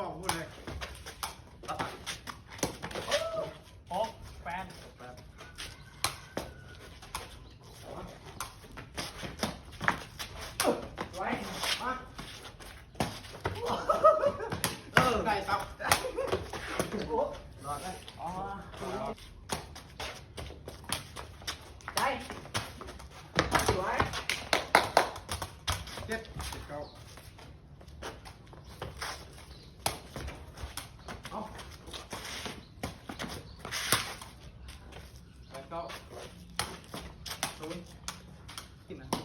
ອອກພຸ້ນເລີຍ ຫົກ ແປດ ໄວ້ ມາ ເອີ ໄດ້ ໂອ້ ລອດໄດ້ ອໍ ໄດ້ ສວຍ ເຈັດ ເຈັດ ເກົ້າ ເອົາ ແປດ ເກົ້າ ສູນ ກິນນະ ນີ້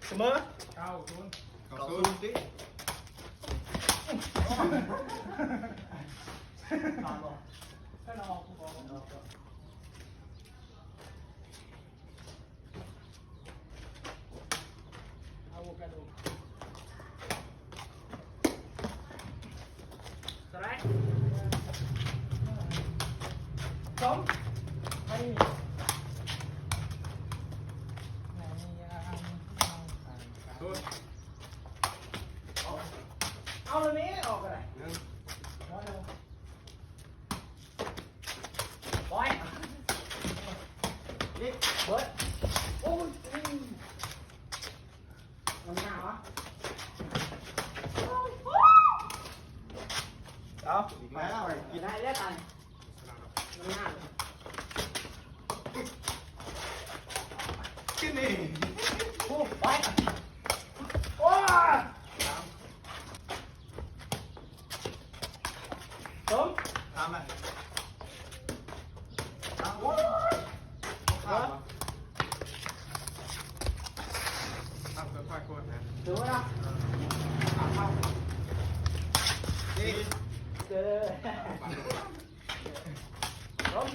ສະເໝີ ເກົ້າ ສູນ ເກົ້າ ສູນ ຕິ ອາໂວຄາໂດ ສະໄລ ສອງ ໄປ ເອົາເລີຍແມ່ ອອກກໍໄດ້ ໜຶ່ງ ບອຍ ເບິດ ໂອ້ຍ ມັນໜາວະ ເອົາ ມາ ກິນໄດ້ແລ້ວ ມັນໜາວ ກິນນີ້ ໂອ້ ໄປ ໂອ້ຍ ສົມ ຕາມມາ ຕາມ ໂອ້ຍ ຂ້າມມາ ຂ້າມ ຄ່ອຍໆ ກົດນະ ຖືວ່າ ເອີ ຂ້າມ ຂ້າມ ນີ້ ເຈີ ລົງ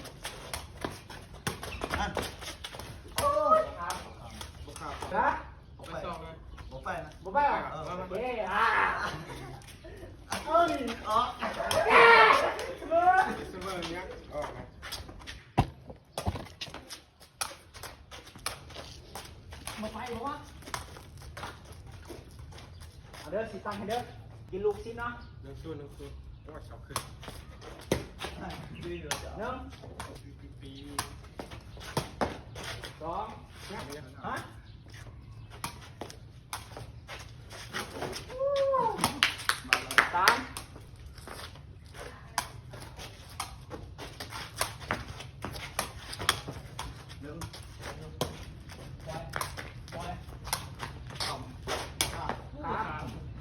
ນັ້ນ ໂອ້ຍ ບໍ່ຂ້າມ ຮະ ບໍ່ໄປ ບໍ່ໄປນະ ບໍ່ໄປຫວາ ເອີ ໂອເຄ ອ່າ ເອີຍ ອອກ ເອີຍ ສະເໝີນີ້ ອອກນະ ບໍ່ໄປບໍ່ວະ ເອົາເດີ ຊິຕັ້ງໃຫ້ເດີ ກິນລູກຊິນເນາະ ໜຶ່ງສູນ ໜຶ່ງສູນ ໂອ້ຍ ສອງຄືນ ໜຶ່ງ ສອງ ຮະ ສາມ ໜຶ່ງ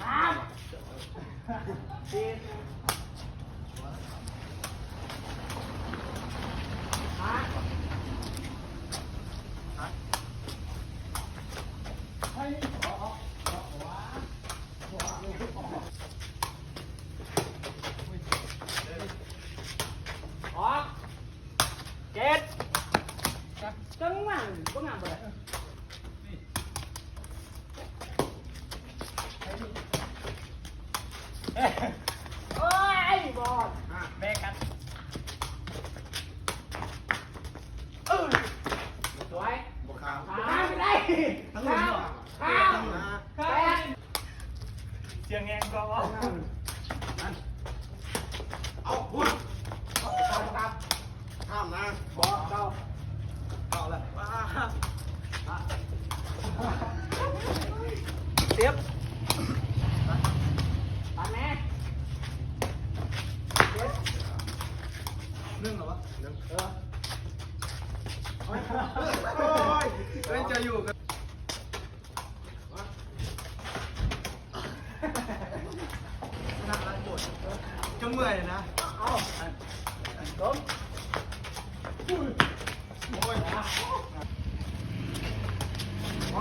ສາມ ສີ່ ຫ້າ ອອກ ເຈັດ ຈັງຫວະ ບໍ່ງາມບໍ່ໄດ້ ໂອ້ຍ ບອດ ແບກກັນ ເອີ ສວຍ ບໍ່ຂ້າມ ຂ້າມໄປໄດ້ ຂ້າມ ຂ້າມ ຂ້າມ ສຽງແຮງກວ່າ ເອົາ ພຸ້ນ ຂ້າມນະ ບໍ່ ເກົ້າ ເກົ້າແລ້ວ ສິບ ຕັດແມ່ ເຈັດ ໜຶ່ງແລ້ວວະ ໜຶ່ງ ເອີ ໂອ້ຍ ເປັນໃຈຢູ່ ຈົນເມື່ອຍນະ ເອົາ ລົງ ໂອ້ຍ ໄປ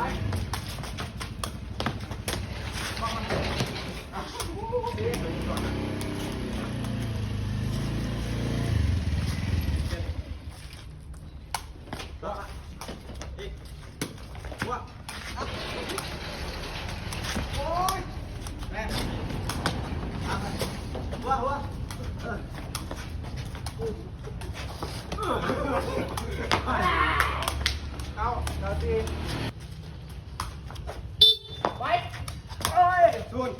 ໂອ້ຍ ແມ່ນ ເອົາໄປ ຫົວ ຫົວ ເອີ ເອີ ເອີ ເກົ້າສີ່ ໄປ ໂອ້ຍ ສູນ